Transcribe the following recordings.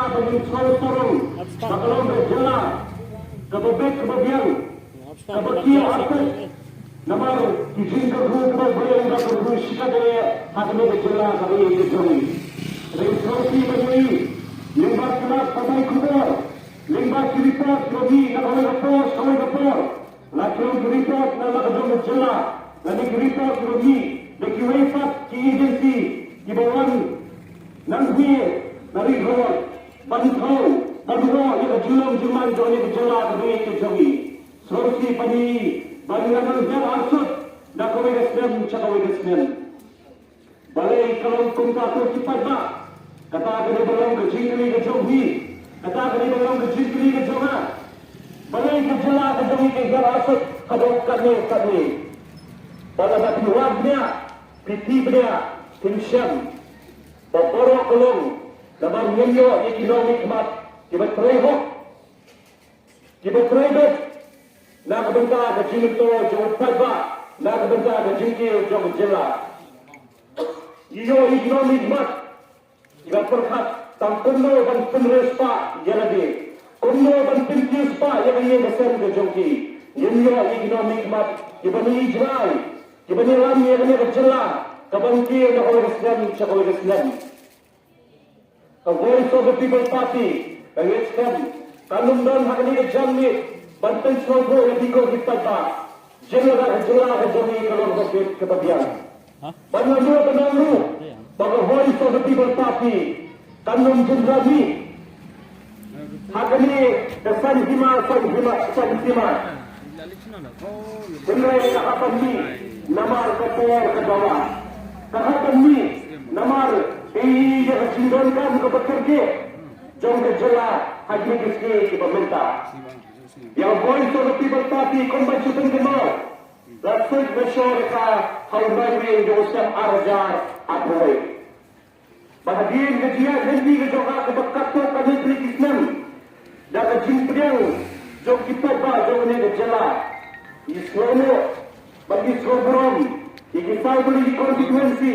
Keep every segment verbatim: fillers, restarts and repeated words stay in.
Ka jingsaw sarong ba ka long ka jylla kaba bit kaba biang, kaba kiew arsut namar ki jingkyrkhu kiba bha, kaba kyrkhu shikatdei ha kane ka jylla kaba ïeit ka jong ngi. Hynrei sngewsih ban ïohi lyngba ki lad pathai khubor, lyngba ki report kiba mih na kawei ka por sha kawei ka por, la ki long ki report na la ka jong ka jylla, lane ki report kiba mih na kiwei pat ki agency kiba wan nangta na ri bor ban thaw, ban wad ïa ka jinglong jingman jong kane ka jylla kaba ïeit ka jong ngi. Sngewsih ban ïohi ba ngi la nang hiar arsut na kawei ka snem sha kawei ka snem. Balei ka long kumta ko ki paidbah? Kata ka dei ban long ka jingkylli ka jong phi, kata ka dei ban long ka jingkylli ka jong nga. Balei ka jylla ka jong ngi ka hiar arsut haduh katne katne? Ba lada phi wad bniah, phi thied bniah, phin shem ba baroh ka long namar ngim ïoh ïa ki nongmihkhmat kiba trei hok, kiba trei beit na ka bynta ka jingmyntoi jong u paidbah, na ka bynta ka jingkiew jong ka jylla. Ngi ïoh ïa ki nongmihkhmat kiba pyrkhat tang kumno ban pynriewspah ïa lade, kumno ban pynkiew spah ïa ka ïing ka sem ka jong ki. Ngim ïoh ïa ki nongmihkhmat kiban ïai jngai, kiban ïalam ïa kane ka jylla kaban kiew na kawei ka snem sha kawei ka snem. Ka Voice of the People Party ka ngeit skhem kan ym don ha kane ka janmiet ban pynsngewthuh ïa phi ko ki paidbah. Jylla ka jylla ka jong ngi ka long ka bit kaba biang. Ban ïa ngi ka nang ruh ba ka Voice of the People Party kan ym jynjar mih ha kane ka saiñ hima, saiñ hima, saiñ hima. Hynrei ka hap ban mih namar ka por ka dawa. Ka hap ban mih namar ïa ka jingdonkam kaba kyrkieh jong ka jylla ha kine ki sngi kiba mynta. Ïa ka Voice of the People Party kumba shu pynkynmaw, la sdang ban shong ïa ka ha u Naiwieng jong u snem ar hajar arphew wei. Bad hadien ka jingïaid lynti ka jong ka kaba katto katne tylli ki snem da ka jingpdiang jong ki paidbah jong kane ka jylla, ngi sngew nguh bad ngi sngew burom ïa ki saw tylli ki constituency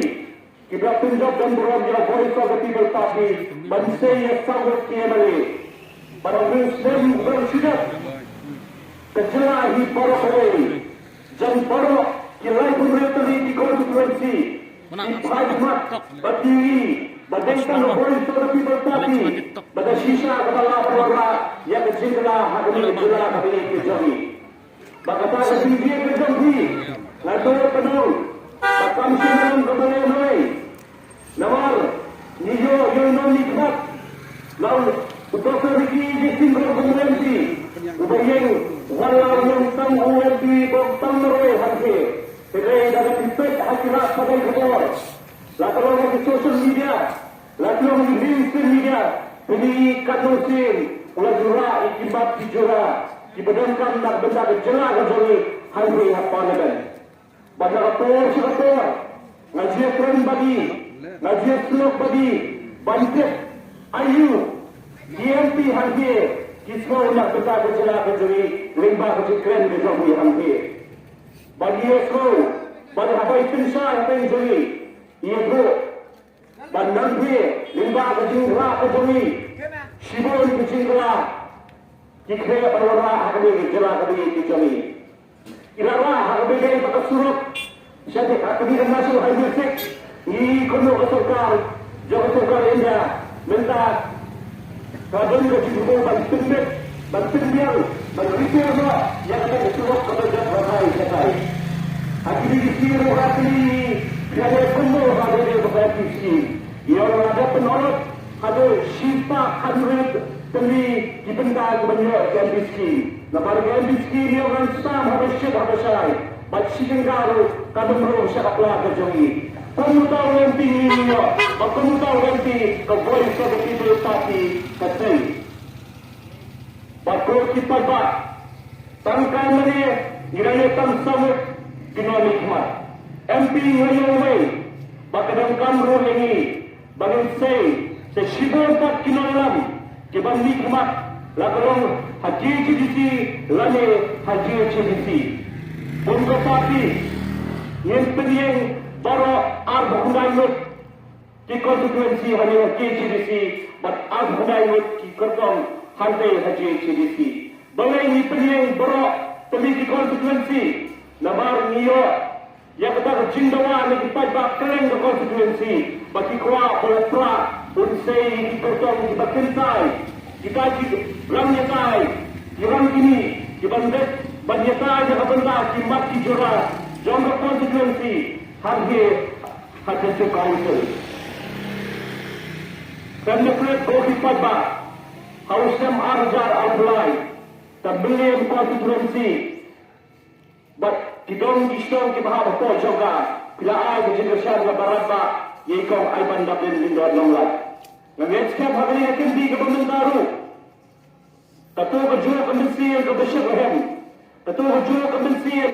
kiba pynjop don burom ïa ka Voice of the People Party ban sei ïa saw ngut ki M L A. Bad ha u snem uba shu dep ka jylla hi baroh kawei, jan baroh ki laiphew hynriew tylli ki constituency, ki phai khmat bad ki ïohi ba dei tang ka Voice of the People Party ba ka shisha kaba lah ban wanrah ïa ka jingkylla ha kane ka jylla kaba ïeit ka jong ngi. Ba kata ka jingjied ka jong phi nga tip ba ka nong ba kam shym long kaba lehnohei. Namar ngi ïoh ïa u nongmihkhmat la u Doctor Ricky J Syngkon Bumrem, uba ïeng wan la u ïeng tang u M P ba u tang marwei hangne. Hynrei da ka pynpeit ha ki lad pathai khubor, la ka long ha ki social media, la ka long ha ki mainstream media, phin ïohi katno sien u la jurah ïa ki mat ki jurah kiba donkam na ka bynta ka jylla ka jong ngi hangne ha Parliament. Bad na ka por sha ka por nga ju ïakren bad i, nga ju ïasyllok bad i ban tip aïu ki M P hangne ki sngew na ka bynta ka jylla ka jong ngi lyngba ka jingkren ka jong i hangne. Bad ngi ïohsngew bad haba i pynshai hapdeng jong ngi, i ïathuh ba nangta lyngba ka jingrah ka jong ngi, shibun ka jingkylla ki khreh ban wanrah ha kane ka jylla kaba ïeit ka jong ngi. Ki la rah ha kaba ïadei bad ka surok sha ha kane ka National Highway six. Ngi kumno ka sorkar jong ka sorkar India mynta ka don ka jingthmu ban pynbeit, ban pynbiang, ban repair noh ïa kane ka surok kaba jot hatai hatai. Ha kine ki sngi ruh nga kylli, ka dei kumno ha kane ka M P scheme. Ïa nga la dep pynhok haduh shispah hynriew tylli ki bynta kiban ïoh ki M P scheme. Namar ki M P scheme ïa nga ngam sam haba shit haba shai. Bad shi tyngka ruh kam rung sha ka pla ka jong ngi. Kum uta u M P ngi ïoh, bad kum uta u M P ka Voice of the People Party ka sei. Bad ko ki paidbah, tang kane ngi la ïoh tang saw ngut ki nongmihkhmat. M P ngi la ïoh wei, bad ka donkam ruh ïa ngi ba ngin sei sa shibun pat ki nongïalam kiban mihkhmat, la ka long ha J H A D C lane ha J H A D C. Kum ka party ngin pynïeng baroh arphew khyndai ngut ki constituency ha J H A D C Bad arphew khyndai ngut ki kyrtong hangtei ha J H A D C. Balei ngi pynïeng baroh tylli ki constituency? Namar ngi ïoh ïa kata ka jingdawa na ki paidbah kylleng ka constituency ba ki kwah ba la pla un sei ïa ki kyrtong kiba kynthai, kita ki rangbah ïatai, ki rangkynni, ki ban dei ban ïatai ïa ka bynta ki mat ki jura jong ka constituency ha hi ha District Council. Kan na klet ko ki paidbah ha u snem ar hajar arphew lai, ka Mylliem constituency bad ki dong ki shnong kiba hap hapoh jong ka, phi la ai ka jingkyrshan kaba radbah ïa i Kong Aibandablin Lyngdoh Nonglait. Nga ngeit skhem ha kane ka kynti kaba mynta ruh, kato ka juh ka mynsiem kaba shitrhem, kato ka juh ka mynsiem